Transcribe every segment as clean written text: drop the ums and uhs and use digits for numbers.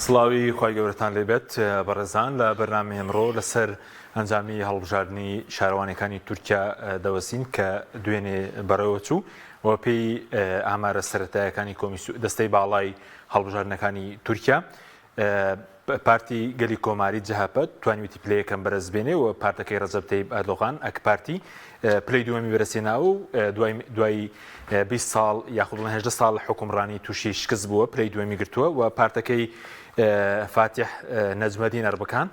سڵاوی خوای گەورەتان لێبێت بەڕێزان لە بەرنامەی ئەمڕۆ لەسەر ئەنجامی هەڵبژاردنی شارەوانیەکانی تورکیا دەوەستین کە دوێنێ بەڕێوەچوو و پێی ئامارە سەرەتایەکانی کۆمیسیۆن دەستەی باڵای هەڵبژاردنەکانی تورکیا پارتی گەلی کۆماری، جەهەپە، توانیویەتی پلەی یەکەم بەرەست بێنێ و پارتەکەی ڕەجەب تەیب ئەردۆغان، ئەکپارتی، پلەی دووەمی بەرەستهێناوە و دوای دوای 20 ساڵ یاخود بڵێن 18 ساڵ حوکمڕانی تووشی شکست بووە، پلەی دووەمی گرتووە و پارتەکەی فاتیح نەجمەدین ئەربکان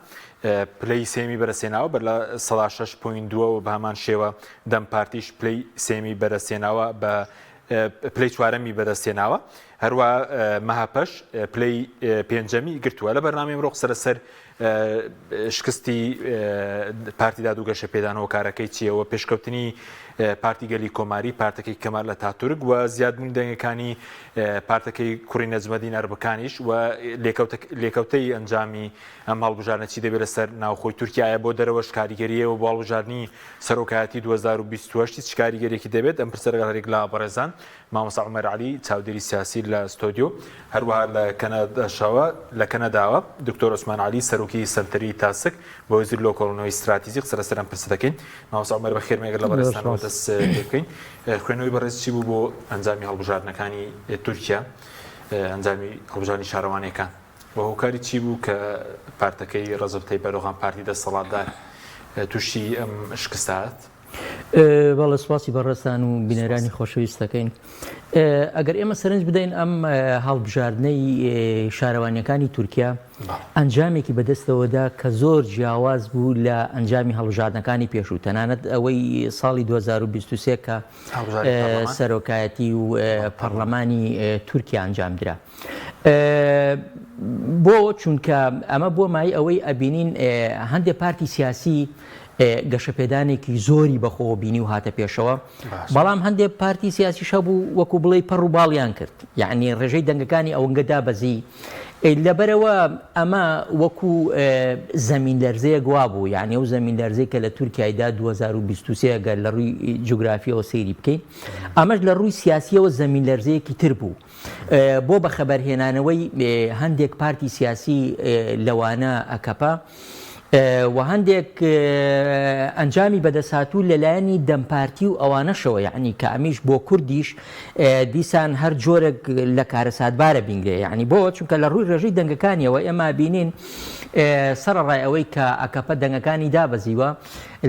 پلەی سێیەمی بەرەستهێناوە بە 6.2% و بە هەمان شێوە دەم پارتیش پلەی سێیەمی بەرەستهێناوە بە پلەی چوارەمی بەدەستهێناوە، هەروەها مەهەپەش پلەی پێنجەمی گرتووە. لە بەرنامەی ئەمڕۆ قسە لەسەر شکستی پارتی داد و گەشەپێدان هۆکارەکەی چییە و پێشکەوتنی پارتی گەلی کۆماری پارتەکەی کەمال ئەتاتورک و زیادبوونی دەنگەکانی پارتەکەی کوڕی نەجمەدین ئەربکانیش و لێکەوتەی ئەنجامی ئەم هەڵبژاردنە چی دەبێت لەسەر ناوخۆی تورکیایە بۆ دەرەوەش کاریگەریەوە بۆ هەڵبژاردنی سەرۆکایەتی 2028 چ کاریگەریەکی دەبێت؟ ئەم پرسە لەگەڵ هەریەک لە بەڕێزان مامۆستا عومەر عەلی چاودێری سیاسی لە ستۆدیۆ، هەروەها لە کەنەداشەوە لە کەنەداوە دکتۆر عوسمان عەلی سەرۆکی سەنتەری تاسک بۆ وەزیر لۆکۆڵینەوەی ستراتیجی قسە لەسەر ئەم پرسە دەکەین. مامۆستا عومەر بەخێربێن ئەگەر لە بەڕێزتانەوە دەست پێ بکەین خوێندنەوەی بەڕێز چی بوو بۆ ئەنجامی هەڵبژاردنەکانی تورکیا ئەنجامی هەڵبژاردنی شارەوانیەکان؟ و هۆکاری چی بوو کە پارتەکەی ڕەجەب تەیب ئەردۆغان پارتی دەسەڵاتدار تووشی ئەم شکستە هات؟ بەڵێ سوپاسی بەڕێزتان و بینەرانی خۆشەویست دەکەین. ئەگەر ئێمە سەرنج بدەین ئەم هەڵبژاردنەی شارەوانیەکانی تورکیا ئەنجامێکی بەدەستەوەدا کە زۆر جیاواز بوو لە ئەنجامی هەڵبژاردنەکانی پێشوو تەنانەت ئەوەی ساڵی 2023 کە سەرۆکایەتی و پەرلەمانی تورکیا ئەنجامدرا. بۆ؟ چونکە ئەمە بووە مایەی ئەوەی ئەبینین هەندێ پارتی سیاسی گەشەپێدانێکی زۆری بەخۆوە بینی و هاتە پێشەوە، بەڵام هەندێ پارتی سیاسیش هەبوو وەکو بڵێی پەڕ و باڵیان کرد، یەعنی ڕێژەی دەنگەکانی ئەوەنگە دابەزی، لەبەرئەوە ئەمە وەکو زەمین لەرزەیەک وابوو، یەعنی ئەو زەمین لەرزەی کە لە تورکیای دا 2023 گەر لە ڕووی جوگرافیەوە سەیری بکەین، ئەمەش لە ڕووی سیاسیەوە زەمین لەرزەیەکی تر بوو. بۆ بەخەبەرهێنانەوەی هەندێک پارتی سیاسی لەوانە ئەکەپە و هەندێک ئەنجامی بەدەستهاتوو لەلایەنی دەمپارتی و ئەوانەشەوە یعنی کە ئەمیش بۆ کوردیش دیسان هەر جۆرێک لە کارەساتبارە بینرێ یعنی بۆ چونکە لە ڕووی ڕێژەی دەنگەکانیەوە ئێمە بینین سەرەڕای ئەوەی کە ئەکەپە دەنگەکانی دابەزیوە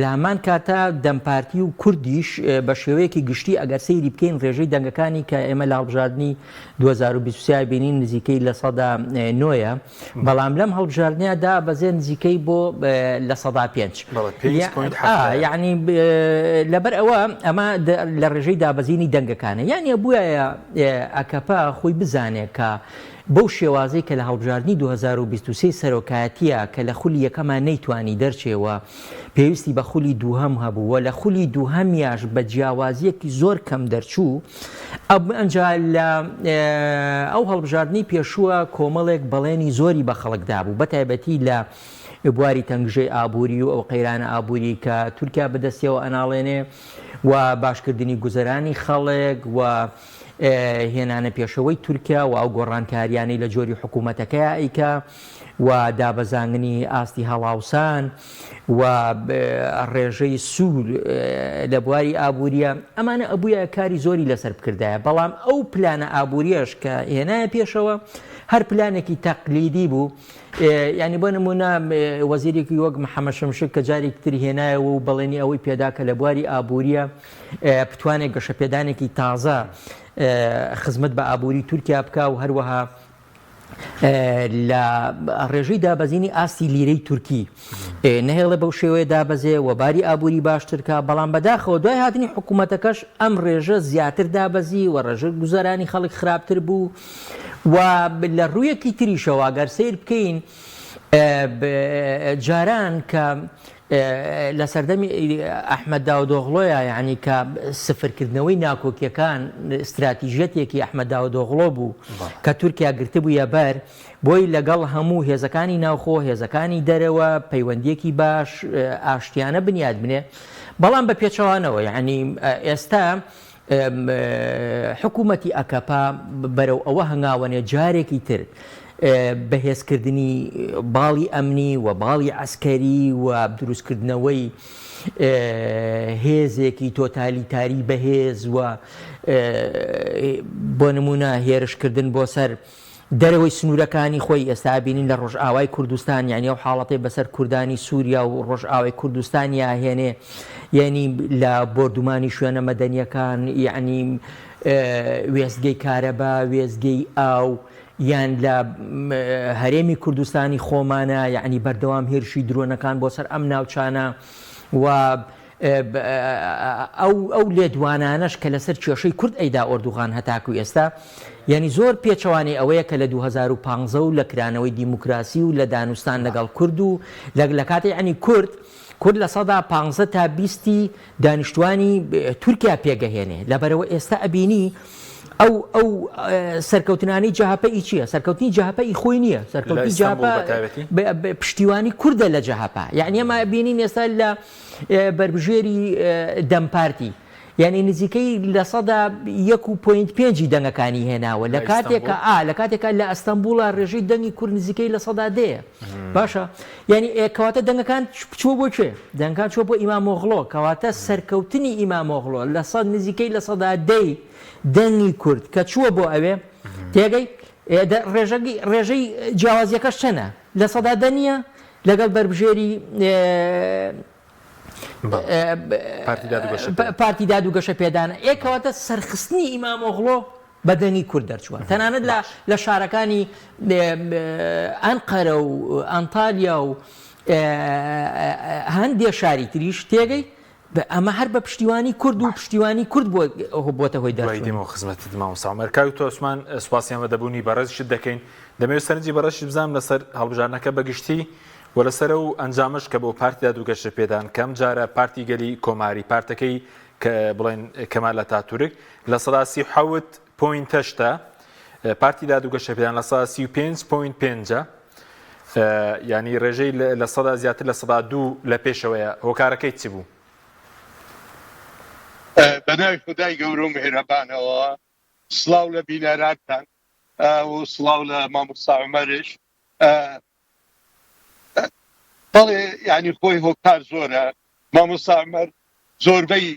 لە هەمان کاتا دەمپارتی و کوردیش بە شێوەیەکی گشتی ئەگەر سەیری بکەین ڕێژەی دەنگەکانی کە ئێمە لە هەڵبژاردنی 2023 بینین نزیکەی 9% بەڵام لەم هەڵبژاردنە دابەزێ نزیکەی بۆ 5% یعنی لەبەر ئەوە ئەمە لە ڕێژەی دابەزینی دەنگەکانە یعنی بووایە ئەکەپە خۆی بزانێ کە بەو شێوازەی کە لە هەڵبژاردنی 2023 سەرۆکایەتیە کە لە خولی یەکەما نەیتوانی دەرچێ و پێویستی بە خولی دووهەم هەبوو و لە خولی دووهەمیاش بە جیاوازییەکی زۆر کەم دەرچوو، ئەنجا لە ئەو هەڵبژاردنەی پێشووە کۆمەڵێک بەڵێنی زۆری بە خەڵک دابوو، بە تایبەتی لە بواری تەنگژەی ئابووری و ئەو قەیرانە ئابووری کە تورکیا بەدەستیەوە ئەناڵێنێ و باشکردنی گوزەرانی خەڵک و هێنانە پێشەوەی تورکیا و ئەو گۆڕانکاریانەی لە جۆری حکوومەتەکەیا ئەیکا. و دابەزاندنی ئاستی هەڵاوسان و ڕێژەی سوود لە بواری ئابووریە، ئەمانە ئەبوویایە کاری زۆری لەسەر بکردایە، بەڵام ئەو پلانە ئابووریەش کە هێنایە پێشەوە هەر پلانێکی تەقلیدی بوو، یانی بۆ نموونە وەزیرێکی وەک محەمەد شمشک کە جارێکی تر هێنایەوە و بەڵێنی ئەوەی پێدا کە لە بواری ئابووریە بتوانێت گەشەپێدانێکی تازە خزمەت بە ئابووری تورکیا بکا و هەروەها لە ڕێژەی دابەزینی ئاستی لیرەی تورکی نەهێڵێ بەو شێوەیە دابەزێ و باری ئابووری باشتر کا، بەڵام بەداخەوە دوای هاتنی حکوومەتەکەش ئەم ڕێژە زیاتر دابەزی و ڕێژەی گوزەرانی خەڵک خراپتر بوو و لە ڕوویەکی تریشەوە گەر سەیر بکەین جاران کە لە سەردەمی ئەحمەد داودۆغڵۆیا یانی کە سفرکردنەوەی ناکۆکیەکان ستراتیژیەتێکی ئەحمەد داودۆغڵۆ بوو کە تورکیا گرتبوویە بەر بۆی لەگەڵ هەموو هێزەکانی ناوخۆ هێزەکانی دەرەوە پەیوەندیەکی باش ئاشتیانە بنیاد بنێ بەڵام بە پێچەوانەوە یعنی ئێستا حکوومەتی ئەکەپە بەرەو ئەوە هەنگاوەنێ جارێکی تر. بەهێزکردنی باڵی ئەمنی و باڵی عەسکەری و دروستکردنەوەی هێزێکی تۆتالیتاری بەهێز و بۆ نمونە هێرشکردن بۆ سەر دەرەوەی سنوورەکانی خۆی، ئێستا ئەبینین لە ڕۆژئاوای کوردستان یانی ئەو حاڵەتەی بەسەر کوردانی سووریا و ڕۆژئاوای کوردستانیا هێنێ یانی لە بۆردومانی شوێنە مەدەنیەکان یانی وێستگەی کارەبا وێستگەی ئاو یان لە هەرێمی کوردستانی خۆمانە یعنی بەردەوام هێرشی درۆنەکان بۆ سەر ئەم ناوچانە و ئەو ئەو لێدوانانەش کە لەسەر کێشەی کورد ئەیدا ئۆردوغان هەتاکو ئێستا یعنی زۆر پێچەوانەی ئەوەیە کە لە 2015 و لە کرانەوەی دیموکراسی و لە دانوستان لەگەڵ کورد و لە کاتی عنی کورد کورد 15% تا 20 دانیشتوانی تورکیا پێگەهێنێ لەبەرەوە ئێستا ئەبینی ئەو ئەو سەرکەوتنانەی جەهەپە ئی چییە؟ سەرکەوتنی جەهەپە ئی خۆی نییە سەرکەوتنی جەهەپە پشتیوانی کوردە لە جەهەپە یعنی ئەمە بینین ئێستا لە بەربژێری دەم پارتی یعنی نزیکەی 1.5% دەنگەکانی هێناوە لە کاتێکە ئا لە کاتێکا لە ئەستەمبوڵە ڕێژەی دەنگی کورد نزیکەی 10%ە باشە یعنی کەواتە دەنگەکان چوە بۆ کوێ دەنگەکان چوە بۆ ئیمامۆغڵۆ کەواتە سەرکەوتنی ئیمامۆغڵۆ لە سەد نزیکەی 10% دەنگی کورد کە چووە بۆ ئەوێ تێگەی ڕێژەگی ڕێژەی جیاوازیەکەش چەنە 10% نییە لەگەڵ بەربژێری پارتی داد و گەشە پێدانە ئێ کەواتە سەرخستنی ئیمامۆغڵۆ بە دەنگی کورد دەرچووە تەنانەت لە لە شارەکانی ئەنقەرە و ئەنتالیا و هەندێ شاری تریش تێگەی ئەمە هەر بە پشتیوانی کورد و پشتیوانی کورد بۆتە هۆی دەرچوون. دوای دێمەوە خزمەتت مامۆستا عومەر. کاک دکتۆر عوسمان سوپاسی ئامادەبوونی بەڕێزیشت دەکەین. دەمەوێت سەرنجی بەڕێزیشت بزانم لەسەر هەڵبژاردنەکە بە گشتی و لەسەر ئەو ئەنجامەش کە بۆ پارتی داد و گەشەپێدان کە ئەمجارە پارتی گەلی کۆماری پارتەکەی کە بڵێن کەمال ئەتاتورک 37 point هەشتە پارتی داد و گەشەپێدان 35 point پێنجە یانی ڕێژەی لە سەدا زیاتر 2% لە پێشەوەیە هۆکارەکەی چی بوو؟ بە ناوی خودای گەورە و میهرەبانەوە سڵاو لە بینەرانتان و سڵاو لە مامۆستا عومەرش. بەڵێ یعنی خۆی هۆکار زۆرە مامۆستا عومەر زۆربەی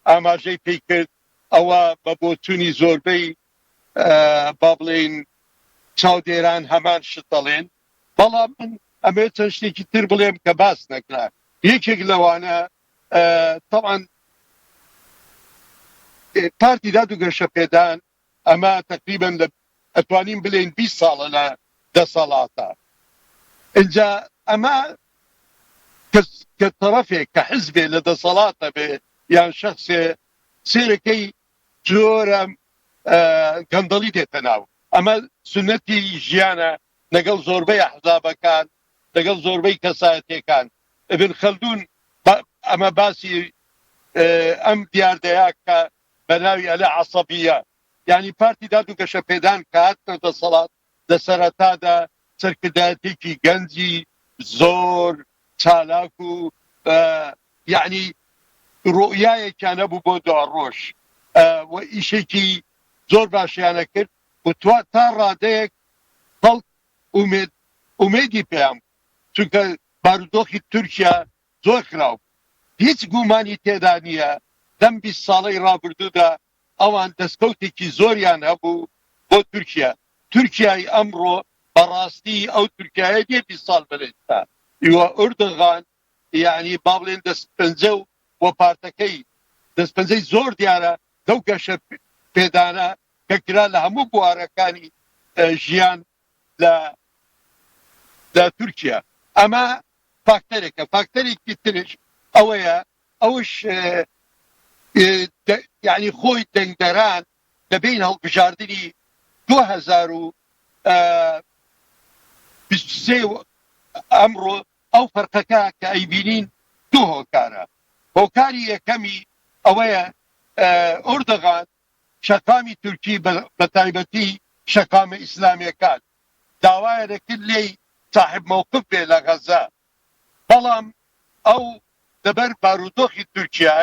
ئاماژەی پێی کرد ئەوە بە بۆچوونی زۆربەی با بڵێین چاودێران هەمان شت دەڵێن بەڵام من ئەمێ چەند شتێکی تر بڵێم کە باس نەکرا یەکێک لەوانە تەبعەن پارتی داد و گەشەپێدان ئەمە تقریبا لە ئەتوانین بلێن 20 ساڵە لە دەسەڵاتە اینجا ئەمە کە تەرەفێک کە حزبێ لە دەسەڵاتە بێ یان شخصێ سێرەکەی جۆرە گەندەڵی دێتە ناو ئەمە سونەتی ژیانە لەگەڵ زۆربەی ئەحزابەکان لەگەڵ زۆربەی کەسایەتەکان ابن خەلدون ئەمە باسی ئەم دیاردەیە کە بە ناوی ئەلە عسەبیە یعنی پارتی داد و گەشە پێدان کە هاتنە دەسەڵات لە سەرەتادا سەرکردایەتێکی گەنجی زۆر چالاک و یەعنی ڕوئیایەکیان هەبوو بۆ دواڕۆژ و ئیشێکی زۆر باشیانە کرد و تا ڕادەیەک خەڵک ئومێد ئومێدی پێیان بوو چونکە بارودۆخی تورکیا زۆر خراپ بوو هیچ گومانی تێدا نییە لەم 20 ساڵەی ڕابردوودا ئەوان دەستکەوتێکی زۆریان هەبوو بۆ تورکیا تورکیای ئەمڕۆ بەڕاستی ئەو تورکایە نییە 20 ساڵ بەرێستا ئیوە ئوردغان یەعنی با بڵێن دەست پەنجە و و پارتەکەی دەست پەنجەی زۆر دیارە لەو گەشە پێدانە کە کرا لە هەموو بوارەکانی ژیان لە لە تورکیا ئەمە فاکتەرێکە فاکتەرێکی ترش ئەوەیە ئەوش یعنی خۆی دەنگدەران دەبین هەڵبژاردنی 2023 ئەمڕۆ ئەو فەرقەکە کە ئەیبینین دوو هۆکارە، هۆکاری یەکەمی ئەوەیە ئۆردغان شەقامی تورکی بە تایبەتی شەقامە ئیسلامیەکان داوایان ئەکرد لێی ساحب مەوقف بێ لە غەزە بەڵام ئەو لەبەر بارودۆخی تورکیا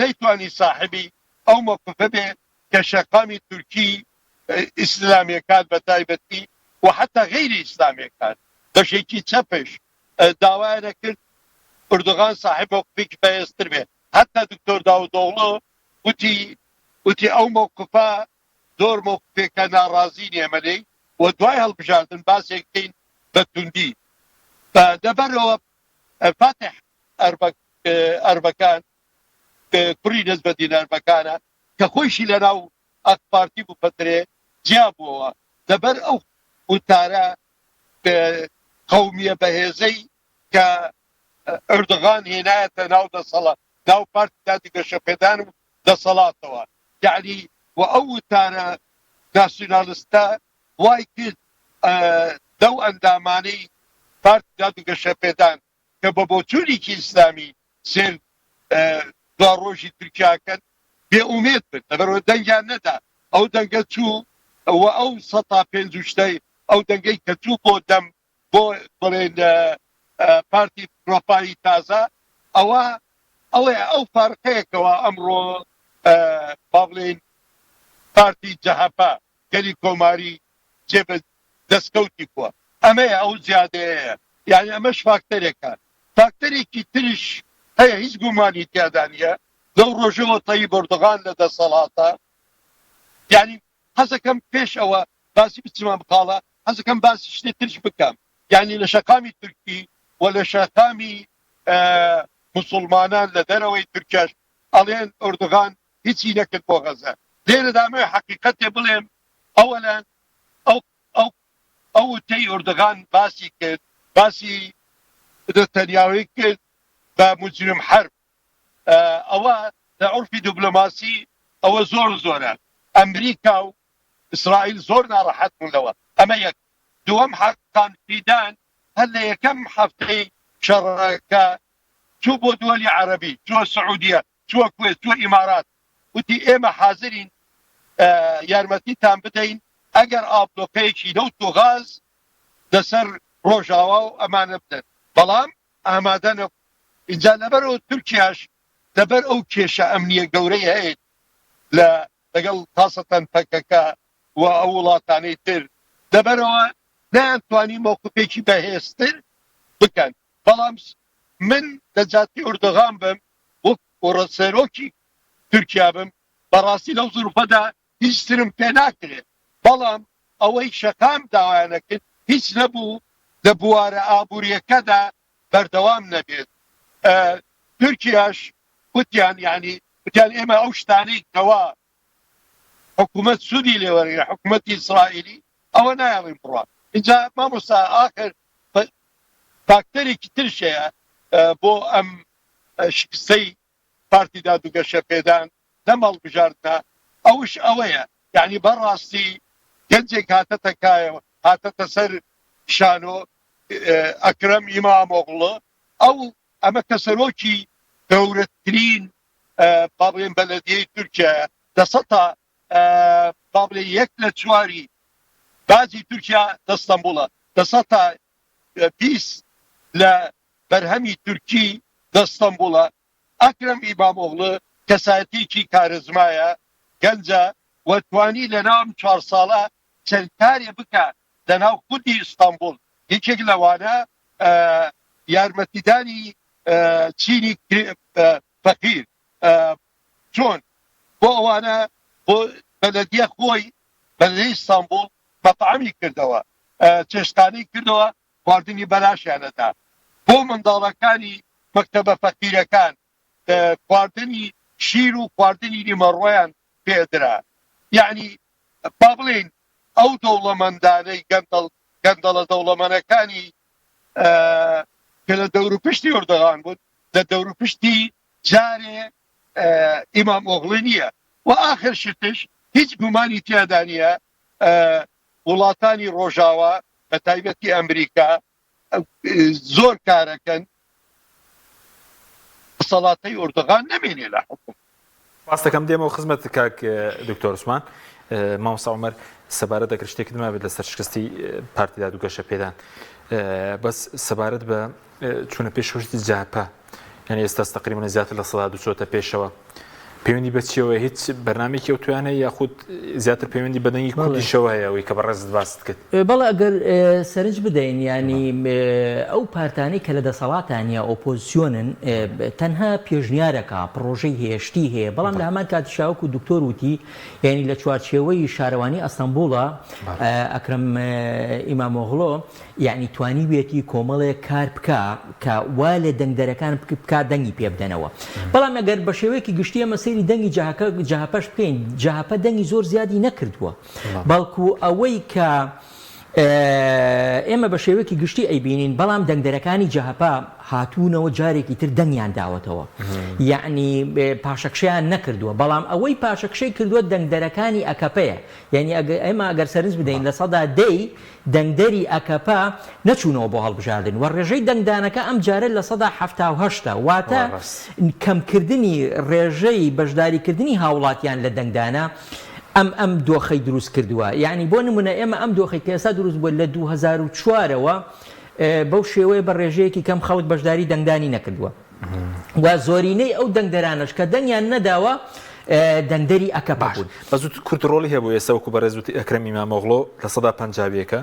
نەیتوانی ساحبی ئەو مەوقفە بێ کە شەقامی تورکی ئیسلامیەکان بە تایبەتی و. و حەتا غەیری ئیسلامیەکان بەشێکی چەپش داوایان ئەکرد ئوردوغان ساحێب مەوقفێکی بەهێزتر بێ. حەتا دکتۆر داودئۆغڵۆ وتی وتی ئەو مەوقفە زۆر مەوقفێکە ناڕازین ئێمە لێی و دوای هەڵبژاردن باسێک بکەین بە توندی. لەبەرئەوە فاتح ئەربەکان کوڕی نەجمەدین ئەربەکانە کە خۆیشی لەناو ئاک پارتی بوو پەترێ جیا بووەوە لەبەر ئەو وتارە قەومیە بەهێزەی کە ئەردۆغان هێنایەتە ناو دەسەڵات ناو پارتی دادی گەشەپێدان و دەسەڵاتەوە یعنی و ئەو وتارە ناسیونالستە وای کرد لەو ئەندامانەی پارتی داد و گەشەپێدان کە بە بۆچوونێکی ئیسلامی سێر دواڕۆژی تورکیا کەن بێ ئومێد بن لەبەرئەوە دەنگیان نەدا ئەو دەنگە چوو و ئەو سەتا پێنج و شتەی ئەو دەنگەی کە چوو بۆ دەم بۆ بڵێن پارتی ڕەفاهی تازە ئەوە ئەوەیە ئەو فارقەیەکەوە ئەمڕۆ با بڵێین پارتی جەهەپە گەلی کۆماری جێ بە دەستکەوتی بووە ئەمەیە ئەو زیادەیە یعنی ئەمەش فاکتەرێکە فاکتەرێکی ترش هەیە هیچ گومانی تیادا نییە لەو ڕۆژەوە تەیب ئەردۆغان لە دەسەڵاتە یعنی حەزەکەم پێش ئەوە باسی بچمە خاڵە حەزەکەم باسی شتێ ترش بکەم یعنی لە شەقامی تورکی و لە شەقامی مسلمانان لە دەرەوەی تورکیاش ئەڵێن ئەردۆغان هیچی نەکرد بۆ غەزە. لێرەدا ئەمەوێ حەقیقەتێ بڵێم، ئەوەلەن ئەو ئەو ئەو وتەی ئوردغان باسی کرد، باسی نتەنیاهۆی کرد بە مجرم حرب، ئەوە لە عورفی دبلۆماسی ئەوە زۆر زۆرە. ئەمریکا و ئیسرائیل زۆر ناڕەحەت بوون لەوە. ئەمە یەک. دووەم حەقان فیدان هەر لە یەکەم هەفتەی شەڕەکە چوو بۆ دووەلی عەرەبی، چووە سعودیە، چووە کوێت، چووە ئیمارات، وتی ئێمە حازرین یارمەتیتان بدەین ئەگەر ئابلۆقەیەکی نەوت و غاز لەسەر ڕۆژاوا و ئەمانە بدەن، بەڵام ئامادە نەبوو. ئینجا لەبەرئەوە تورکیاش لەبەر ئەو کێشە ئەمنییە گەورەی هەیە لە لەگەڵ خاسەتەن پەکەکە و ئەو وڵاتانەی تر، لەبەرئەوە نەیانتوانی مەوقفێکی بەهێزتر بکەن. بەڵام من لە جاتی ئوردوغان بم وەک سەرۆکی تورکیا بم بەڕاستی لەو زروفەدا هیچ ترم پێ ناکرێت بەڵام ئەوەی شەقام داوایانە کرد هیچ نەبوو لە بوارە ئابووریەکەدا بەردەوام نەبێت تورکیاش وتیان یعنی وتیان ئێمە ئەو شتانەی کەوا حکوومەت سوودی لێوەرگرە حکوومەتی ئیسرائیلی ئەوە نایڵین بڕە اینجا مامۆستا ئاخر فاکتەرێکی ترش هەیە بۆ ئەم شکستەی پارتی داد و گەشەپێدان لەم هەڵبژاردنە ئەوش ئەوەیە یعنی بەڕاستی گەنجێک هاتەتە کایەوە هاتەتە سەر شانۆ ئەکرەم ئیمامۆغڵ ئەو ئەمە کە سەرۆکی گەورەترین با بڵێن بەلەدیەی تورکیایە دەسەتا با بڵێ یەک لە چواری باجی تورکیا لە ئەستەنبوڵە 20% لە بەرهەمی تورکی لە ئەستەنبوڵە ئەکرەم ئیمامئۆغڵو کەسایەتیەکی کارزمایە گەنجە و توانی لەناو ئەم چوار ساڵە چەند کارێ بکا لەناو خودی ئیستانبوڵ یەکێک لەوانە یارمەتیدانی چینی فەقیر چۆن بۆ ئەوانە بۆ بەلەدیە خۆی بەلەدیەی ئیستانبوڵ مەتعەمی کردەوە چێشتخانەی کردەوە خواردنی بەلاشیان ئەدا بۆ منداڵەکانی مەکتەبە فەقیرەکان خواردنی شیر و خواردنی نیمەڕۆیان پێدرا یعنی با بڵێین ئەو دەوڵەمەندانەی گەندەڵ گەندەڵە دەوڵەمەنەکانی کە لە دەوروپشتی ئۆردوغان بوون لە دەوروپشتی جارێ ئیمام ئۆغڵی نییە و ئاخر شتش هیچ گومانی تیادا نییە وڵاتانی ڕۆژاوا بە تایبەتی ئەمریکا زۆر کارەکەن دەسەڵاتەی ئۆردوغان نەمێنێ لە حکوم. ڕاستەکەم دێمەوە خزمەت کاک دکتۆر عوسمان مامۆستا عومەر سەبارەت دەکرد شتێکت مابێت لەسەر شکستی پارتی داد و گەشە پێدان بەس سەبارەت بە چوونە پێشوشتی جاپە یعنی ئێستا تقریبا زیاتر لە 2% چۆتە پێشەوە. پەیوەندی بە چیەوە هیچ بەرنامەیەکی ئەوتۆیان هەیە یاخود زیاتر پەیوەندی بە دەنگی کوردیشەوە هەیە ئەوەی کە بەڕێزت باست کرد؟ بەڵێ ئەگەر سەرنج بدەین یانی ئەو پارتانەی کە لە دەسەڵاتان یا ئۆپۆزسیۆنن تەنها پێشنیارەکە پڕۆژەی هەیە شتی هەیە بەڵام لە هەمان کاتیشا وەکو دکتۆر وتی یانی لە چوارچێوەی شارەوانی ئەستەنبوڵە ئەکرەم ئیمامۆغڵۆ یەعنی توانیویەتی کۆمەڵێک کار بکا کە وا لە دەنگدەرەکان بکا دەنگی پێ بدەنەوە. بەڵام ئەگەر بە شێوەیەکی گشتی ئێمە سەیری دەنگی جەهەکە جەهەپەش بکەین، جەهەپە دەنگی زۆر زیادی نەکردووە. بەڵکو ئەوەی کە ئێمە بە شێوەیەکی گشتی ئەیبینین، بەڵام دەنگدەرەکانی جەهەپە هاتوونەوە جارێکی تر دەنگیان داوەتەوە. یەعنی پاشەکشەیان نەکردووە. بەڵام ئەوەی پاشەکشەی کردووە دەنگدەرەکانی ئەکەپەیە. یەعنی ئێمە ئەگەر سەرنج بدەین 10% دەنگدەری ئەکەپە نەچوونەوە بۆ هەڵبژاردن و ڕێژەی دەنگدانەکە ئەمجارە 78% ە، واتە کەمکردنی ڕێژەی بەشداریکردنی هاوڵاتیان لە دەنگدانە ئەم ئەم دۆخەی دروست کردووە. یەعنی بۆ نمونە ئێمە ئەم دۆخەی کە ئێستا دروست بووە لە 2004 ەوە بەو شێوەیە بە ڕێژەیەکی کەم خەڵک بەشداری دەنگدانی نەکردووە و زۆرینەی ئەو دەنگدەرانەش کە دەنگیان نەداوە دەنگدەری ئەکەپە باش بوون. بەس وت کورد ڕۆڵی هەبوو ئێستا وەکو بەڕێز وتی ئەکرەم ئیمامۆغڵۆ 51%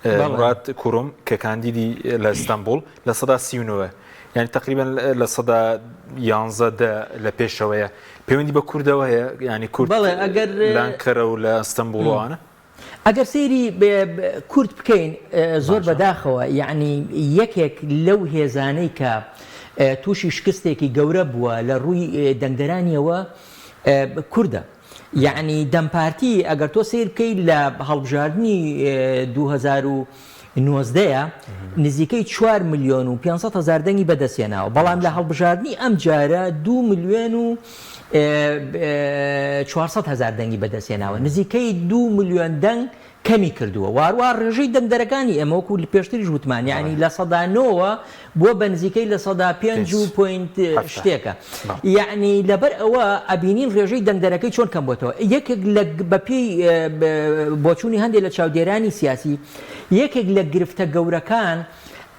بەڵێ. موراد کوروم کە کاندیدی لە ئیستانبوڵ 39% یانی تەقریبەن 11% دە لە پێشەوەیە پەیوەندی بە کوردەوە هەیە یانی کورد بەڵێ ئەگەر لە ئەنکەرە و لە ئەستەنبوڵ و ئەوانە؟ ئەگەر سەیری کورد بکەین زۆر بەداخەوە یەعنی یەکێک لەو هێزانەی کە تووشی شکستێکی گەورە بووە لە ڕووی دەنگدەرانیەوە کوردە. یەعنی دەم پارتی ئەگەر تۆ سەیر بکەیت لە هەڵبژاردنی 2019 نزیکەی 4 ملیۆن و 500 هەزار دەنگی بەدەستهێناوە بەڵام لە هەڵبژاردنی ئەم جارە 2 ملیۆن و 400 هەزار دەنگی بەدەستهێناوە، نزیکەی 2 ملیۆن دەنگ کەمی کردووە و هەروەها ڕێژەی دەنگدەرەکانی ئێمە وەکو پێشتریش وتمان یانی 9% ەوە بووە بە نزیکەی 5% و point شتێکە یانی لەبەر ئەوە ئەبینین ڕێژەی دەنگدەرەکەی چۆن کەم بۆتەوە یەکێک لە بەپێی بۆچوونی هەندێک لە چاودێرانی سیاسی یەکێک لە گرفتە گەورەکان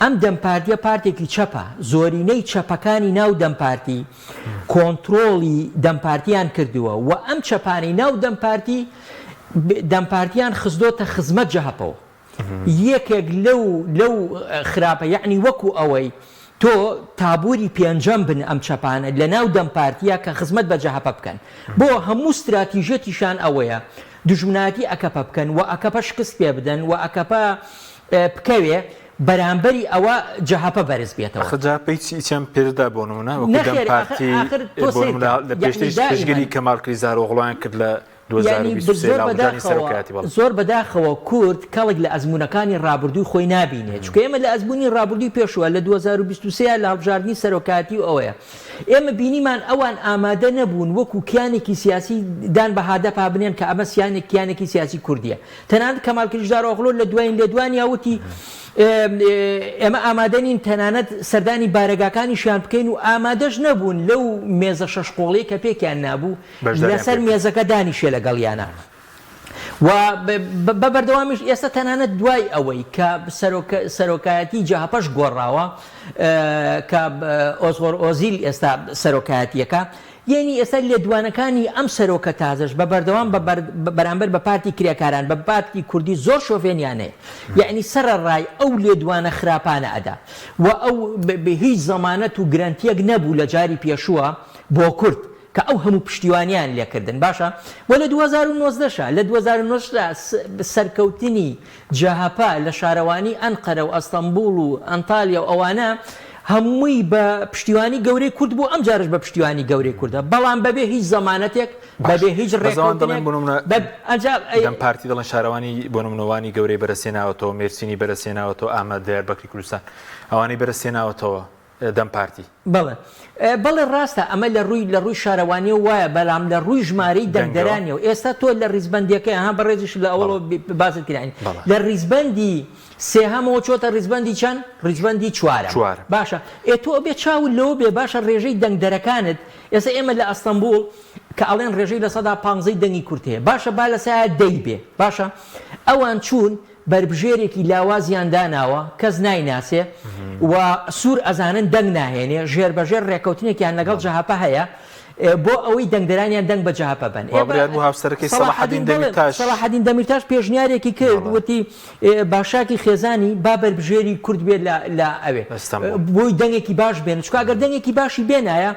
ئەم دەم پارتیە پارتێکی چەپە زۆرینەی چەپەکانی ناو دەم پارتی کۆنترۆڵی دەم پارتیان کردووە و ئەم چەپانەی ناو دەم پارتی دەم پارتیان خستۆتە خزمەت جەهەپەوە یەکێک لەو لەو خراپە یەعنی وەکو ئەوەی تۆ تابوری پێنجەم بن ئەم چەپانە لە ناو دەم پارتیە کە خزمەت بە جەهەپە بکەن بۆ هەموو ستراتیژیەتیشان ئەوەیە دوژمنایەتی ئەکەپە بکەن و ئەکەپە شکست پێ بدەن و ئەکەپە بکەوێ بەرامبەری ئەوە جەهەپە بەرز بێتەوە. ئاخر جەهەپە هیچ هیچیان پێنەدا بۆ نمونە وەکو دەم نەخێر ئاخر پارتی ئاخر تۆ بۆ سەیر نمونە کە لە یەعنی پێشتریش دائیمەن پشتگیری کەمال کلیچدارئۆغڵویان کرد لە یانی 2023 زۆر لە هەڵبژاردنی بەداخەوە سەرۆکایەتی بەڵێ. زۆر بەداخەوە کورد کەڵک لە ئەزموونەکانی ڕابردووی خۆی نابینێ چونکە ئێمە لە ئەزموونی ڕابردووی پێشووە لە 2023 لە هەڵبژاردنی سەرۆکایەتی و ئەوەیە ئێمە بینیمان ئەوان ئامادە نەبوون وەکو کیانێکی سیاسی دان بە هادەپا بنێن کە ئەمە سیانێک کیانێکی سیاسی کوردیە تەنانەت کەمال کلیچدارئۆغلۆ لە دوایین لێدوانیا وتی، ئێمە ئامادە نین تەنانەت سەردانی بارەگاکانیشیان بکەین و ئامادەش نەبوون لەو مێزە شەشقۆڵیەی کە پێکیان نابوو بەشداریان لەسەر پێ بکەن. مێزەکە دانیشێ لەگەڵیانا و بە بەردەوامیش ئێستا تەنانەت دوای ئەوەی کە سەرۆک سەرۆکایەتی جەهەپەش گۆڕاوە کە ئۆزغۆر ئۆزیل ئێستا سەرۆکایەتیەکە یەنی ئێستا لێدوانەکانی ئەم سەرۆکە تازەش بە بەردەوام بە بەرامبەر بە پارتی کرێکاران بە پارتی کوردی زۆر شۆفێنیانەیە یەعنی سەرەڕای ئەو لێدوانە خراپانە ئەدا و ئەو هیچ زەمانەت و گرەنتیەک نەبوو لە جاری پێشووە بۆ کورد کە ئەو هەموو پشتیوانیان لێکردن باشە وە لە 2019 شا لە 2019 سەرکەوتنی جەهەپە لە شارەوانی ئەنقەرە و ئەستەنبوڵ و ئەنتالیا و ئەوانە هەمووی بە پشتیوانی گەورەی کورد بوو، ئەمجارەش بە پشتیوانی گەورەی کوردە، بەڵام بەبێ هیچ زەمانەتێک، باش بەبێ هیچ بەس ئەوان دەڵێن ڕێکەوتنێک، بۆ نمونە بە ئەنجا ئەی دەم پارتی دەڵێن شارەوانی بۆ نمونە وانی گەورەی بەرەسێناوەتەوە، مێرسینی بەرەسێناوەتەوە، ئامەد، دیاربەکری کوردستان ئەوانەی بەرەسێناوەتەوە دەم پارتی. بەڵێ بەڵێ ڕاستە ئەمە لە ڕووی لە ڕووی شارەوانیەوە وایە بەلام لە ڕووی ژمارەی دەنگەوە. دەنگدەرانیەوە ئێستا تۆ لە ڕیزبەندیەکەی ها بەڕێزیش لە بەڵێ ئەوەڵەوە باست کرد بەڵێ. لە ڕیزبەندی سێهەمەوە چۆتە ڕیزبەندی چەند ڕیزبەندی چوارەم چوارەم. باشە ئێ تۆ ئەبێ چاوت لەوە بێ باشە ڕێژەی دەنگدەرەکانت ئێستا ئێمە لە ئەستەنبوڵ کە ئەڵێن ڕێژەی 15% ی دەنگی کورد هەیە باشە با لەسایە دەی بێ باشە ئەوان چوون بەربژێرێکی لاوازیان داناوە کەس نایناسێ و سوور ئەزانن دەنگ ناهێنێ، ژێربەژێر رێکەوتنێکیان لەگەڵ جەهەپە هەیە. بۆ ئەوەی دەنگدەرانیان دەنگ بە جەهەپە بەن. وا بڕیار بوو هاوسەرەکەی سەڵاحەدین دەمیرتاش. سەڵاحەدین دەمیرتاش پێشنیارێکی کرد وتی باشاکی خێزانی با بەربژێری کورد بێت لە ئەوێ بۆی دەنگێکی باش بێنێت، چونکە ئەگەر دەنگێکی باشی بێنایە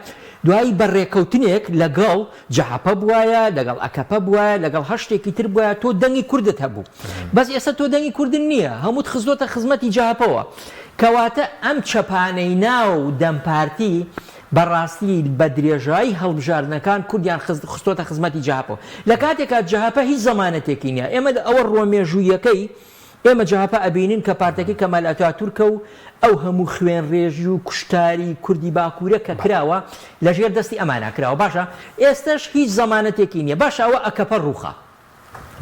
دوایی بە ڕێکەوتنێک لەگەڵ جەهەپە بوایە، لەگەڵ ئەکەپە بوایە، لەگەڵ هەر شتێکی تر بوایە تۆ دەنگی کوردت هەبوو. بەس ئێستا تۆ دەنگی کوردت نییە، هەمووت خستۆتە خزمەتی جەهەپەوە. کەواتە ئەم چەپانەی ناو دەم پارتی بەڕاستی بە درێژایی هەڵبژاردنەکان کوردیان خستۆتە خزمەتی جەهەپەوە. لە کاتێکا جەهەپە هیچ زەمانەتێکی نییە. ئێمە ئەوە ڕووە مێژووییەکەی ئێمە جەهەپە ئەبینین کە پارتەکەی کەمال ئەتاتورکە و ئەو هەموو خوێنڕێژی و کوشتاری کوردی باکوورە کە کراوە لە ژێر دەستی ئەمانا کراوە. باشە ئێستەش هیچ زەمانەتێکی نییە. باشە ئەوە ئەکەپە ڕووخا.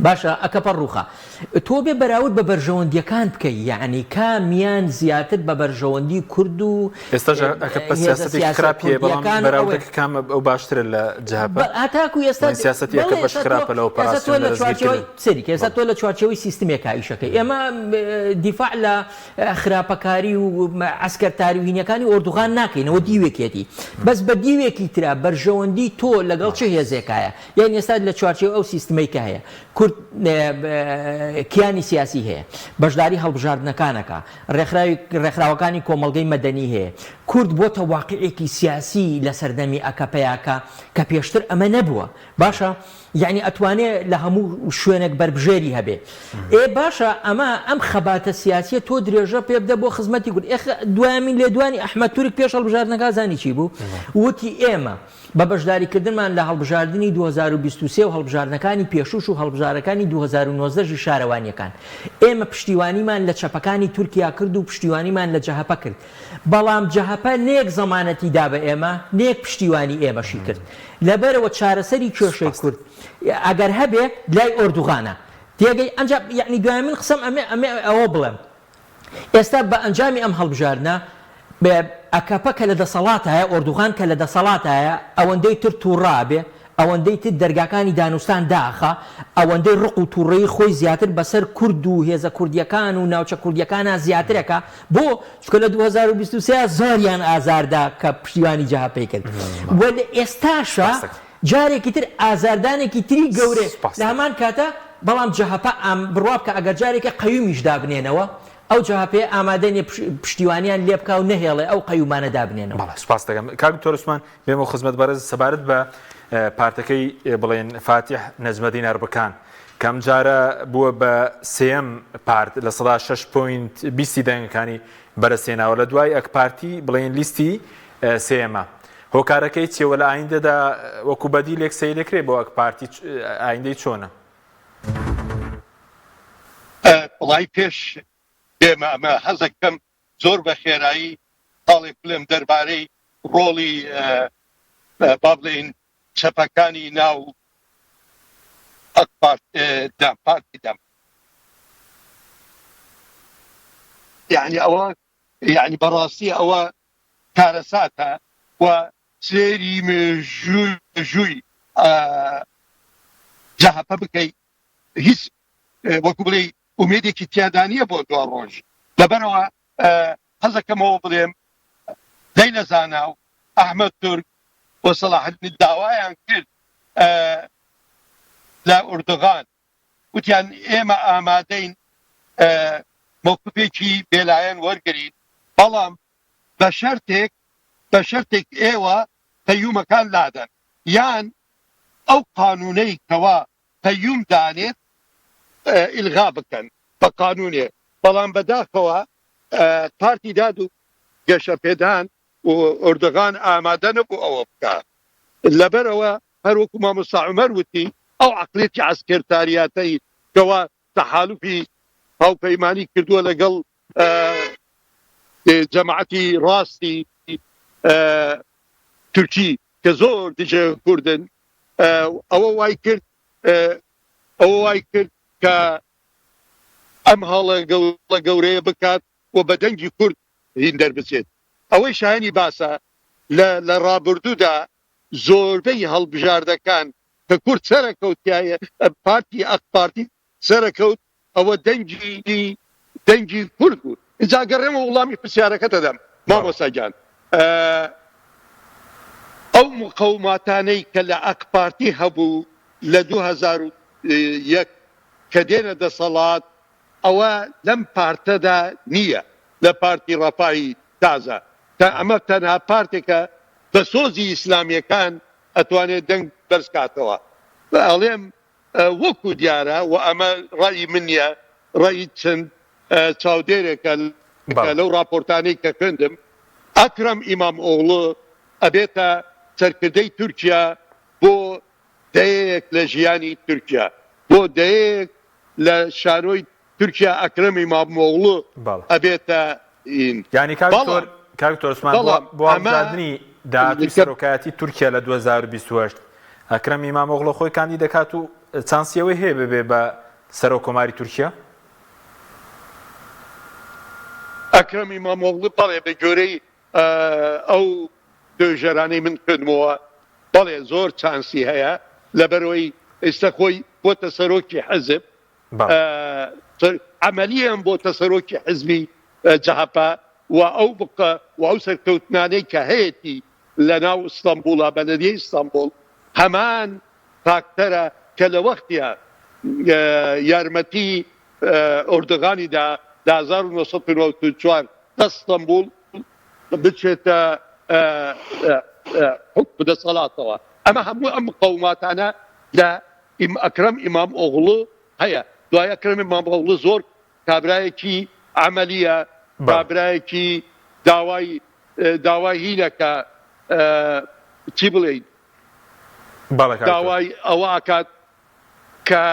باشە ئەکەپە ڕووخا تۆ بێ بەراورد بە بەرژەوەندیەکان بکەی یەعنی کامیان زیاتر بە بەرژەوەندی کورد و ئێستاش ئەکەپە هێزە سیاسەتێکی سیاسیە خراپی هەیە بەڵام کوردیەکان و ئەوەی بەراوردەکە کام ئەو باشترە لە جەهەپە؟ بە هەتاکو ئێستا بڵێن سیاسەتی بەڵێ ئەکەپەش ئێستا تۆ خراپە لە ئێستا تۆ ئۆپەراسیۆن لە لە چوارچێوەی دەستگیرکردن سەیری کە ئێستا بەڵێ. تۆ لە چوارچێوەی سیستمێکا ئیشەکەی ئێمە دیفاع لە خراپەکاری و عەسکەرتاری و هینەکانی ئۆردوغان ناکەینەوە دیوێکیەتی بەس بە دیوێکی ترا بەرژەوەندی تۆ لەگەڵ چ هێزێکایە یانی ئێستا لە چوارچێوەی ئەو سیستمەی کە هەیە، کورد کیانی سیاسی هەیە، بەشداری هەڵبژاردنەکان ئەکا، ڕێکخراوی ڕێکخراوەکانی کۆمەڵگەی مەدەنی هەیە، کورد بۆتە واقیعێکی سیاسی لە سەردەمی ئەکەپەیا کە کە پێشتر ئەمە نەبووە. باشە یانی ئەتوانێ لە هەموو شوێنێک بەربژێری هەبێ. ئێ باشە ئەمە ئەم خەباتە سیاسیە تۆ درێژە پێ بدە بۆ خزمەتی کورد. ئێ دوایەمین لێدوانی ئەحمەد تورک پێش هەڵبژاردنەکە زانی چی بوو؟ وتی ئێمە بە بەشداریکردنمان لە هەڵبژاردنی 2023 و هەڵبژاردنەکانی پێشووش و هەڵبژارەکانی 2019 ی شارەوانییەکان، ئێمە پشتیوانیمان لە چەپەکانی تورکیا کرد و پشتیوانیمان لە جەهەپە کرد، بەڵام جەهەپە نەیەک زەمانەتی دا بە ئێمە، نەیەک پشتیوانی ئێمەشی کرد. لەبەرئەوە چارەسەری کێشەی کورد ئەگەر هەبێ لای ئۆردوغانە. تێگەی؟ ئەنجا یەعنی دوایەمین قسەم ئەمێ ئەمێ ئەوە بڵێم. ئێستا بە ئەنجامی ئەم هەڵبژاردنە ئەکەپە کە لە دەسەڵاتایە، ئۆردوغان کە لە دەسەڵاتایە ئەوەندەی تر توڕە ئەبێ، ئەوەندەی تر دەرگاکانی دانوستان دائەخا، ئەوەندەی ڕق و توڕەیی خۆی زیاتر بەسەر کورد و هێزە کوردیەکان و ناوچە کوردیەکانا زیاتر ئەکا، بۆ؟ چونکە لە 2023 زۆریان ئازار دا کە پشتیوانی جەهەپەی کرد و لە ئێستاشا جارێکی تر ئازاردانێکی تری گەورەیە لە هەمان کاتا، بەڵام جەهەپە ئام بڕوا بکە ئەگەر جارێکێ قەیومیش دابنێنەوە ئەو جەهەپەیە ئامادە نیە پشتیوانیان لێ بکا و نەهێڵێ ئەو قەیومانە دابنێنەوە. بەڵێ سوپاست دەکەم کاک دکتۆر عوسمان بێمەوە خزمەت بەڕێز سەبارەت بە پارتەکەی بڵێن فاتیح نەجمەدین ئەربکان کە ئەمجارە بووە بە سێیەم پارت 6 point بیستی دەنگەکانی بەرەسێناوە لە دوای ئەک پارتی بڵێن لیستی سێیەمە هۆکارەکەی چیە وە لە ئایندەدا وەکو بەدیلێک سەیرەکرێ بۆ ئەک پارتی ئایندەی چۆنە؟ وەڵایی پێش بێمە ئەمە حەزەکەم زۆر بە خێرایی خاڵێک بڵێم دەربارەی ڕۆڵی با بڵێین چەپەکانی ناو ئەک دام پارتی دام یعنی ئەوە یعنی بەڕاستی ئەوە کارەساتە و سەیری مێژووی جەهەپە بکەی هیچ وەکو بڵێی ئومێدێکی تیادا نییە بۆ دوا ڕۆژ لەبەرەوە حەزەکەمەوە بڵێم لەیلە زانا و ئەحمەد تورک و سەڵاحەدین داوایان کرد لە ئوردوغان وتیان ئێمە ئامادەین مەوقفێکی بێلایەن وەرگرین بەڵام بە شەرتێک بە شەرتێک ئێوە قەیومەکان لادەن یان ئەو قانونەی کەوا قەیوم دانێت ئیلغا بکەن بە قانونێ بەڵام بەداخەوە پارتی داد و گەشەپێدان و ئۆردوغان ئامادە نەبوو ئەوە بکا لەبەرئەوە هەروەکو مامۆستا عومەر وتی ئەو عەقلیەتی عەسکەرتاریاتەی کەوا تەحالوفی هاوپەیمانی کردووە لەگەڵ جەماعەتی ڕاستی تورکی کە زۆر دژە کوردن ئەوە وای کرد ئەوە وای کرد کە ئەم هەڵە گەورەیە بکات و بە دەنگی کورد هین دەربچێت ئەوەی شایانی باسە لە ڕابردوودا زۆربەی هەڵبژاردەکان کە کورد سەرەکەوت پارتی ئەک پارتی سەرەکەوت ئەوە دەنگی دەنگی کورد بوو ئینجا گەڕێمەوە وڵامی پرسیارەکەت دەدەم مامۆستا گیان. ئەو مقەوماتانەی کە لە ئاکپارتی هەبوو لە 2001 کە دێنە دەسەڵات ئەوە لەم پارتەدا نییە لە پارتی ڕەفاهی تازە تا ئەمە تەنها پارتێکە بە سۆزی ئیسلامیەکان ئەتوانێت دەنگ بەرز کاتەوە ئەڵێم وەکو دیارە و ئەمە ڕەئی من نییە ڕەئی چەند چاودێرێکە لەو ڕاپۆرتانەی کە خوێندم ئەکرەم ئیمام ئۆغڵو ئەبێتە سەرکردەی تورکیا بۆ دەیەیەک لە ژیانی تورکیا بۆ دەیەیەک لە شانۆی تورکیا ئەکرەم ئیمامئۆغڵو ئەبێتە ئین. یانی کاک دکتۆر کاک دکتۆر عوسمان بۆ بۆ هەڵبژاردنی داهاتووی سەرۆکایەتی تورکیا لە 2028 ئەکرەم ئیمامئۆغڵو خۆی کاندید دەکات و چانسی ئەوەی هەیە ببێ بە سەرۆک کۆماری تورکیا؟ ئەکرەم ئیمامئۆغڵو بەڵێ بە گوێرەی ئەو توێژەرانەی من خوێندمەوە بەڵێ زۆر چانسی هەیە لەبەرئەوەی ئیستا خۆی بۆتە سەرۆکی حزب عەمەلیەن بۆتە سەرۆکی حزبی جەهەپە و ئەو بقە و ئەو سەرکەوتنانەی کە هەیەتی لە ناو ئیستانبوڵا بەلەدیەی ئیستانبوڵ هەمان فاکتەرە کە لە وەختیا یارمەتی ئۆردوغانی دا لە 1994 لە ئیستانبوڵ بچێتە حوکم دەسەڵاتەوە. ئەمە هەموو ئەم مقەوماتانە لە ئەکرەم ئیمام ئۆغڵو هەیە. دوای ئەکرەم ئیمام ئۆغڵو زۆر کابرایەکی عەمەلیە، کابرایەکی داوای داوای هینە کە چی بڵێین داوای ئەوە ئەکات کە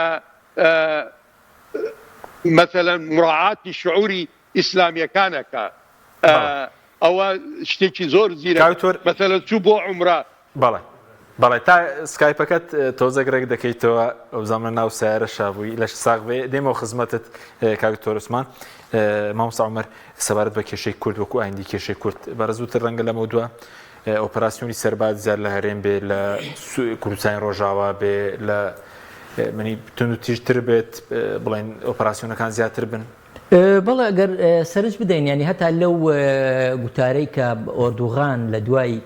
مەسەلەن مراعاتی شعوری ئیسلامیەکان ئەکا ئەوە شتێکی زۆر زیرەک مەسەلەن چوو بۆ عومرە. بەڵێ بەڵێ تا سکایپەکەت تۆزێک ڕێک دەکەیتەوە ئەوزانم لە ناو سیارە شابووی لەش ساغ بێ دێمەوە خزمەتت کاک دکتۆر عوسمان مامۆستا عومەر سەبارەت بە کێشەی کورد وەکو ئایندی کێشەی کورد بەڕێزوتر ڕەنگە لەمە دووە ئۆپەراسیۆنی سەربازی زیاد لە هەرێم بێ لە کوردستانی ڕۆژاوا بێ لە منی تونند و تیژتر بێت بڵێن ئۆپەراسیۆنەکان زیاتر بن. بەڵێ ئەگەر سەرنج بدەین یانی هەتا لەو گوتارەی کە ئۆردوغان لە دوای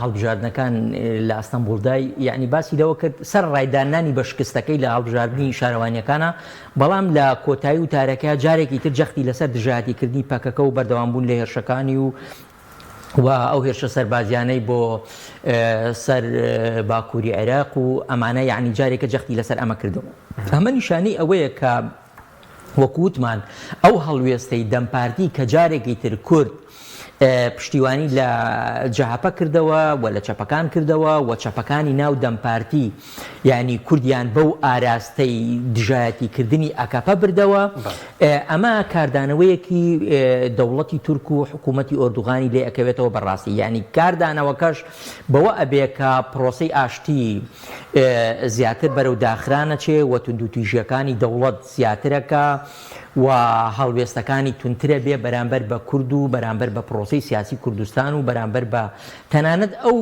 هەڵبژاردنەکان لە ئەستەنبوڵدای یعنی باسی لەوە کرد سەر ڕایدانانی بە شکستەکەی لە هەڵبژاردنی شارەوانیەکانە بەڵام لە کۆتایی وتارەکە جارێکی تر جەختی لەسەر دژایەتیکردنی پەکەکە و بەردەوامبوون لە هێرشەکانی و و ئەو هێرشە سەربازیانەی بۆ سەر باکووری عێراق و ئەمانە یعنی جارێکە جەختی لەسەر ئەمە کردەوە ئەمە نیشانەی ئەوەیە کە وەکو وتمان ئەو هەڵوێستەی دەم پارتی کە جارێکی تر کورد پشتیوانی لە جەهەپە کردەوە و لە چەپەکان کردەوە و چەپەکانی ناو دەم پارتی یانی کوردیان بەو ئاراستەی دژایەتی کردنی ئەکەپە بردەوە، ئەمە کاردانەوەیەکی دەوڵەتی تورک و حکوومەتی ئۆردوغانی لێ ئەکەوێتەوە بەڕاستی یانی کاردانەوەکەش بەوە ئەبێ کە پرۆسەی ئاشتی زیاتر بەرەو داخران ئەچێ و توندوتیژیەکانی دەوڵەت زیاترەکا و هەڵوێستەکانی توندترە بێ بەرامبەر بە کورد و بەرامبەر بە پرۆسەی سیاسی کوردستان و بەرامبەر بە تەنانەت ئەو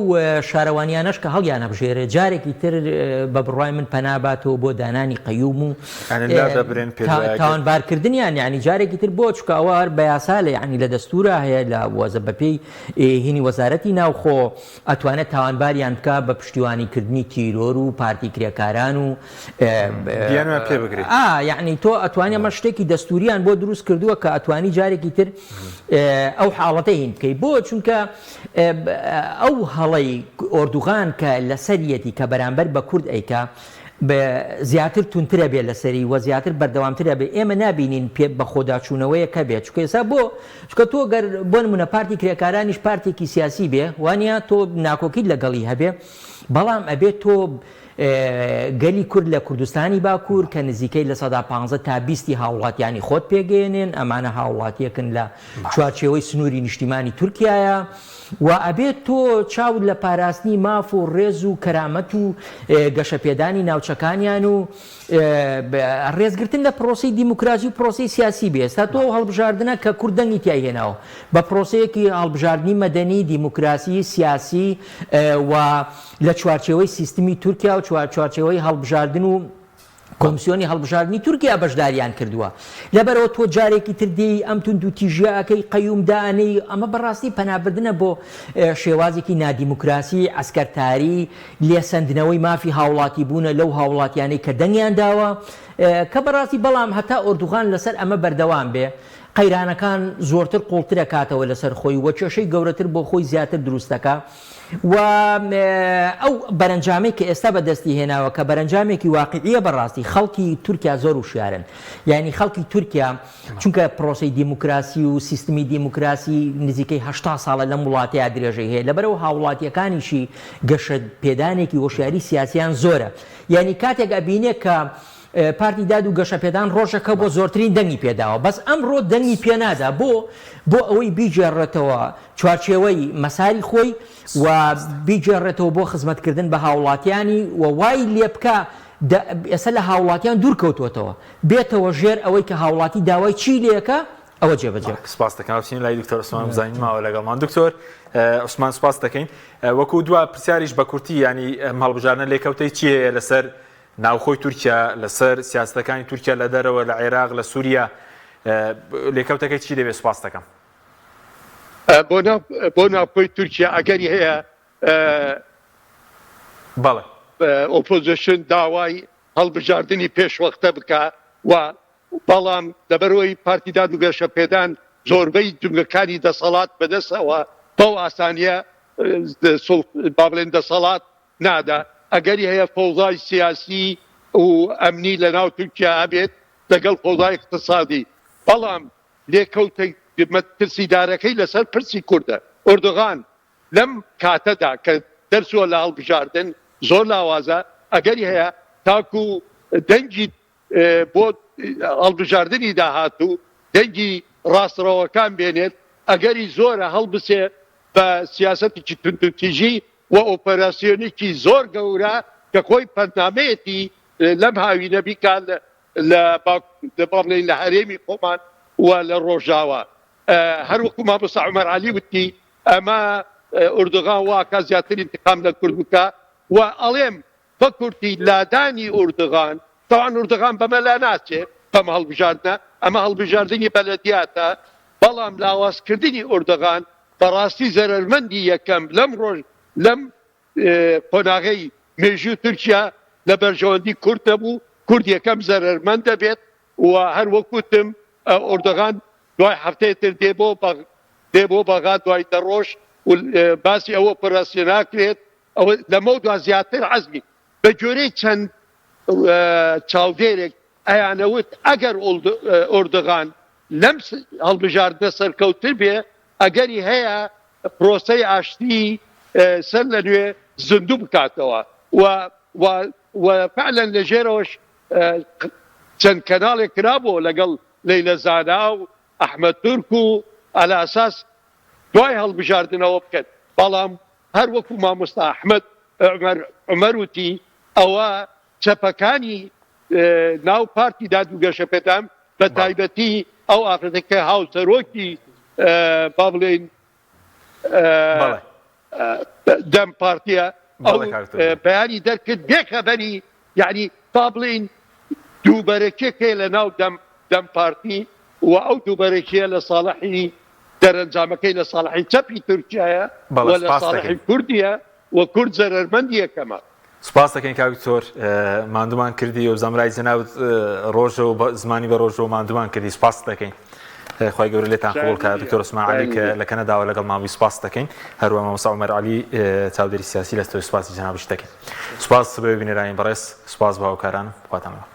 شارەوانیانەش کە هەڵیانەبژێرێ جارێکی تر بە بڕوای من پەنا باتەوە بۆ دانانی قەیوم و تاوانبارکردنیان یانی جارێکی تر بۆ چونکە ئەوە هەر بە یاسا لە یانی لە دەستورا هەیە لە وەزە بەپێی هینی وەزارەتی ناوخۆ ئەتوانێت تاوانباریان بکا بە پشتیوانی کردنی تیرۆر و پارتی کرێکاران و بیانویان پێ بگرێت. ئا یعنی تۆ ئەتوانی ئەمە شتێکی دەستوریان بۆ دروست کردووە کە ئەتوانی جارێکی تر ئەو حاڵەتە هین بکەی بۆ چونکە ئەو هەڵەی ئۆردوغان کە لەسەریەتی کە بەرامبەر بە کورد ئەیکا زیاتر توندترە بێ لەسەری و زیاتر بەردەوامترە بێ ئێمە نابینین پێ بەخۆداچوونەوەیەک هەبێت چونکە ئێستا بۆ چونکە تۆ گەر بۆ نمونە پارتی کرێکارانیش پارتێکی سیاسی بێ وانە تۆ ناکۆکیت لەگەڵی هەبێ بەڵام ئەبێ تۆ گەلی کورد لە کوردستانی باکوور کە نزیکەی 15% تا 20 هاوڵاتیانی خۆت پێگەیەنێن ئەمانە هاوڵاتیەکن لە چوارچێوەی سنووری نیشتیمانی تورکیایە و ئەبێت تۆ چاوت لە پاراستنی ماف و ڕێز و کەرامەت و گەشەپێدانی ناوچەکانیان و ڕێزگرتن لە پرۆسەی دیموکراسی و پرۆسەی سیاسی بێ. ئێستا تۆ ئەو هەڵبژاردنە کە کورد دەنگی تیای هێناوە بە پرۆسەیەکی هەڵبژاردنی مەدەنی، دیموکراسی، سیاسی و لە چوارچێوەی سیستمی تورکیا و چوارچێوەی هەڵبژاردن و. کۆمسیۆنی هەڵبژاردنی تورکیا بەشداریان کردووە. لەبەرئەوە تۆ جارێکی تر دێی ئەم توندوتیژیە ئەکەی قەیوم دائەنێی ئەمە بەڕاستی پەنابردنە بۆ شێوازێکی نادیموکراسی، عەسکەرتاری، لێسەندنەوەی مافی هاوڵاتی بوونە لەو هاوڵاتیانەی کە دەنگیان داوە کە بەڕاستی بەڵام هەتا ئۆردوغان لەسەر ئەمە بەردەوام بێ قەیرانەکان زۆرتر قوڵترەکاتەوە لەسەر خۆی و کێشەی گەورەتر بۆ خۆی زیاتر دروستەکا. و ئەو بەرەنجامەی کە ئێستا بە دەستی هێناوە کە بەرەنجامێکی واقیعیە بەڕاستی خەڵکی تورکیا زۆر وشیارن یعنی خەڵکی تورکیا چونکە پرۆسەی دیموکراسی و سیستمی دیموکراسی نزیکەی هەشتا ساڵە لەم وڵاتەیە درێژەی هەیە لەبەرەوە هاوڵاتیەکانیشی گەشە پێدانێکی هۆشیاری سیاسیان زۆرە یعنی کاتێک ئەبینێ کە پارتی داد و گەشەپێدان ڕۆژەکە بۆ زۆرترین دەنگی پێداوە بەس ئەمڕۆ دەنگی پێنادا بۆ بۆ ئەوەی بیگێڕێتەوە چوارچێوەی مەساری خۆی و بیگێڕێتەوە بۆ خزمەتکردن بە هاوڵاتیانی و وای لێبکا ئێستا لە هاوڵاتیان دوور کەوتووەتەوە بێتەوە ژێر ئەوەی کە هاوڵاتی داوای چی لێکا ئەوە جێبەجێ بکا. سپاس دەکەم بچین لای دکتۆر عوسمان بزانین ماوە لەگەڵمان دکتۆر عوسمان سپاس دەکەین وەکو دوا پرسیاریش بە کورتی ینی ئەم هەڵبژاردنە لێکەوتەی چی هەیە لەسەر ناوخۆی تورکیا لەسەر سیاستەکانی تورکیا لە دەرەوە لە عێراق لە سووریا لێکەوتەکەی چی دەبێت سپاس دەکەم. بۆ ناوخۆی تورکیا ئەگەری هەیە بەڵێ. ئۆپۆزسیۆن داوای هەڵبژاردنی پێشوەختە بکا و بەڵام لەبەرئەوەی پارتی داد و گەشەپێدان زۆربەی جومگەکانی دەسەڵات بەدەستەوە بەو ئاسانیە با بڵێن دەسەڵات نادا ئەگەری هەیە فەوزای سیاسی و ئەمنی لەناو تورکیا هەبێت لەگەڵ فەوزای ئیقتسادی بەڵام لێکەوتە مەترسیدارەکەی لەسەر پرسی کوردە. ئۆردوغان لەم کاتەدا کە دەرچووە لە هەڵبژاردن زۆر لاوازە، ئەگەری هەیە تاکو دەنگی بۆ هەڵبژاردنی داهاتوو دەنگی ڕاستڕەوەکان بێنێت، ئەگەری زۆرە هەڵبسێ بە سیاسەتێکی توندوتیژی و ئۆپەراسیۆنێکی زۆر گەورە کە خۆی پەندنامەیەتی لەم هاوینە بیکات لە با بڵێین لە هەرێمی خۆمان و لە ڕۆژاوا هەر وەکو مامۆستا عومەر عەلی وتی ئەمە ئوردوغان واکا زیاتر ئینتقام لە کورد بکا و ئەڵێم بە کورتی لادانی ئوردوغان تەوان ئوردوغان بەمە لا ناچێ بەم هەڵبژاردنە ئەمە هەڵبژاردنی بەلەدیاتە بەڵام لاوازکردنی ئوردوغان بەڕاستی زەرەرمەندی یەکەم لەم ڕۆژ لەم قۆناغەی مێژوو تورکیا لە بەرژەوەندی کورد نەبوو، کورد یەکەم زەرەرمەند دەبێت و هەر وەک وتم ئۆردوغان دوای هەفتەی تر دێ بۆ دێ بۆ بەغا دوای دە ڕۆژ و باسی ئەوە ئۆپەراسیۆن ناکرێت ئەوە لەمەو دوا زیاتر عەزمی بە گوێرەی چەند چاودێرێک ئەیانەوت ئەگەر ئۆردوغان لەم هەڵبژاردنە سەرکەوتر بێ ئەگەری هەیە پرۆسەی ئاشتی سەر لە نوێ زیندوو بکاتەوە و و و فعلا لە ژێرەوەش چەند کەناڵێک کرابوو لەگەڵ لەیلە زانا و ئەحمەد تورک و على اساس دوای هەڵبژاردنەوە بکەن بەڵام هەر وەکو مامۆستا ئەحمەد عومەر عومەر وتی ئەوە چەپەکانی ناو پارتی داد و گەشەپێدان بە تایبەتی ئەو ئافرەتە کە هاوسەرۆکی با بڵێین دەم پارتیە ئەو بەیانی دەرکرد بێخەبەری یعنی با بڵێین دووبەرەکێک هەیە لە ناو دەم دەم پارتی و ئەو دووبەرەکیە لە ساڵحی دەرەنجامەکەی لە ساڵحی چەپی تورکیایە و لە ساڵحی کوردیە و کورد زەرەرمەندی یەکەمە. سوپاست دەکەین کاک دکتۆر ماندومان کردی و زامرای جەنابت ڕۆژە و زمانی بە ڕۆژەوە ماندومان کردی سوپاست دەکەین خوای گەورە لێتان قبوڵ کات دکتۆر عوسمان عەلی کە لە کەنەداوە لەگەڵمان بووی سوپاست دەکەین هەروە مامۆستا عومەر عەلی چاودێری سیاسی لە ستۆی سوپاسی جەنابیش دەکەین سوپاس بۆ بینەرانی بەڕێز سوپاس بۆ هاوکاران خواتان لەگەڵ.